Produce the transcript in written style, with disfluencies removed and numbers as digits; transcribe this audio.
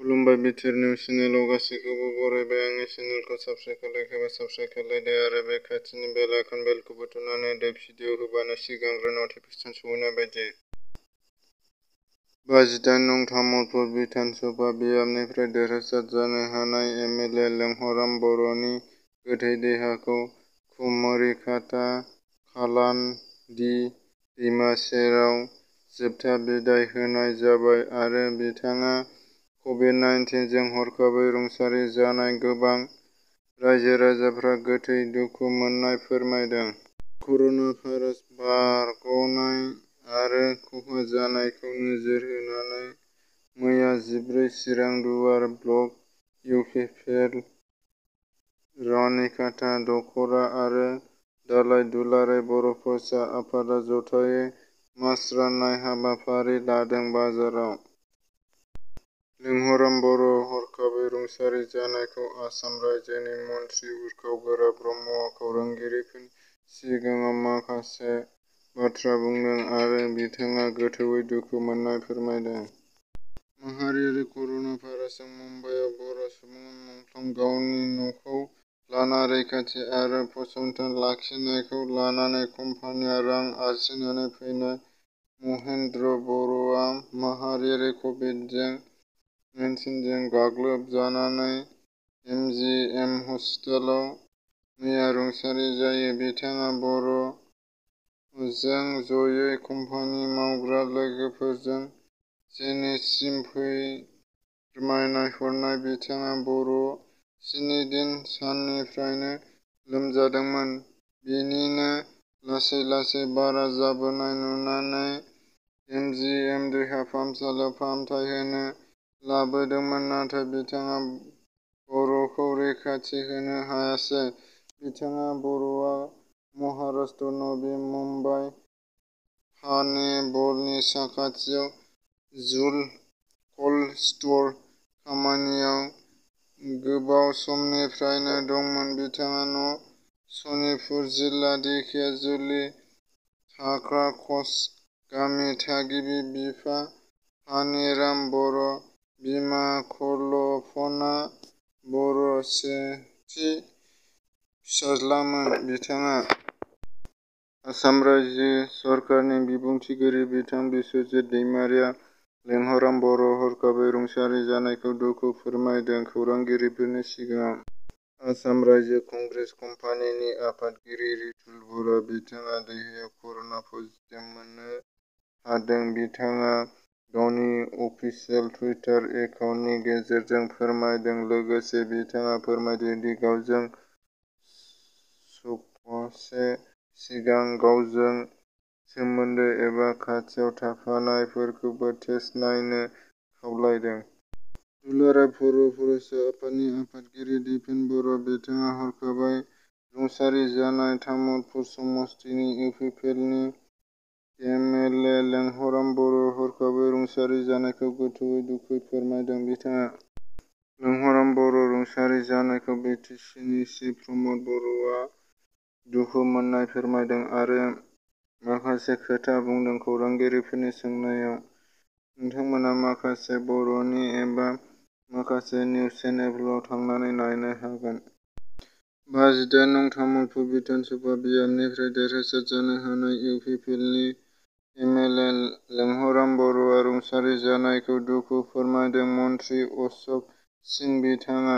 खुलुमबाय BTR news चेनेलाव गासैखौबो बरायबाय। आंनि चेनेलखौ साबस्क्राइब खालायाखैबा साबस्क्राइब खालायदो आरो बे खाथिनि बेल आइकन बेलखौ बुथुमनानै होदो भिडिअ होबानो सिगांग्रो नटिफिकेसन सहैनाय बायदि। 58 नं तामुलपुर बिधान सभा बियाबनिफ्राय देरहासार जानो हानाय एमएलए लेंहराम बर'नि गोथै देहाखौ कुमोरिघाटा खालान्दी दैमा सेराव जोबथा बिदाय होनाय जाबाय आरो बिथाङा कभिड-19 जों हरखाबै रुंसारि जानाय गोबां रायजो-राजाफ्रा गोथै दुखु मोननाय फोरमायदों। कर'ना भाइरास बारग'नाय आरो खहा जानायखौ नोजोर होनानै मैया 14 चिरां दुवार ब्लक इउपिपिएल, रानिघाटा, दख'रा आरो दालाइ दुलाराय बर' फरायसा आफादा जथायै मास्क राननाय हाबाफारि लादों। बाजाराव लेंहराम बर' हरखाबै रुंसारि जानायखौ आसाम रायजोनि मन्थ्रि उर्खाव ब्रह्मआ खौरांगिरिफोरनि सिगाङाव माखासे बाथ्रा बुंदों आरो बिथाङा गोथौयै दुखु मोननाय फोरमायदों। माहारियारि कर'ना भाइरासजों मुम्बाइआव बर' सुबुङा मुंख्लं गावनि न'खौ लाना रैखाथि आरो फसंथान लाखिनायखौ लानानै कम्पानिया रां आरजिनानै फैनाय महेन्द्र बर'आ माहारियारि कभिड-19 जों गाग्लोबजानानै एमजिएम हस्पिटालाव मैया रुंसारि जायो। बिथाङा बर'जों जयै कम्पानि मावग्रा लोगोफोरजों चेन्नाइसिम फोरमायनाय हरनाय। बिथाङा बर' 7 दिन साननिफ्रायनो लोमजादोंमोन। बेनिनो लासै लासै बारा जाबोनाय नुनानै एमजिएम देहा फाहामसालियाव फाहामथाय होनो लाबोदोंमोन, नाथाय बिथाङा बर'खौ रैखाथि होनो हायासै। बिथाङा बर'आ महाराष्ट्र नवी मुम्बाइ ठाणे बलनि साखाथियाव जुल कल्ड स्ट'र खामानियाव गोबाव समनिफ्रायनो दंमोन। बिथाङा सनितपुर जिल्ला धेकियाजुलि टाक्राक'स गामि थागिबि। बिफा फानिराम बर', बिमा कल्पना बर' सेथि फिसाज्लामोन। बिथाङा आसाम रायजो सरकारनि बिबुंथिगिरि बिथां बिस्वजित दैमारीआ लेंहराम बर' हरखाबै रुंसारि जानायखौ दुखु फोरमायदों। खौरांगिरिफोरनि सिगाङाव आसाम रायजो कंग्रेस कमिटिनि आफादगिरि रितुल बर'आ बिथाङा देहायाव कर'ना पजिटिभ मोननो हादों बिथाङा गावनि अफिसियेल टुइटार एकाउन्टनि गेजेरजों फोरमायदों। लोगोसे बिथाङा फोरमायदों दि गावजों सप्ताहसे सिगां गावजों सोमोन्दो एबा खाथियाव थाफानायफोरखौबो टेस्ट नायनो खावलायदों। दुलाराय बर' फरायसा आफादनि आफादगिरि दिपेन बर', बिथाङा हरखाबै रुंसारि जानाय तामुलपुर समस्तिनि इउपिपिएलनि एमएलए लेंहराम बर' हरखाबै रुंसारि जानायखौ गोथौयै दुखु फोरमायदों। बिथाङा लेंहराम बर' रुंसारि जानायखौ बिटिसिनि चिफ प्रमद बर'आ दुखु मोननाय फोरमायदों आरो माखासे खोथा बुंदों। खौरांगिरिफोरनि सोंनायाव नोंथांमोना माखासे बर'नि एबा माखासे निउज चेनेलफोराव थांनानै नायनो हागोन। 58 नं तामुलपुर बिधान सभा बियाबनिफ्राय देरहासार जानो हानाय इउपिपिएलनि एमएलए लेंहराम बर'आ रुंसारि जानायखौ दुखु फोरमायदों। मन्थ्रि अशक सिंह बिथाङा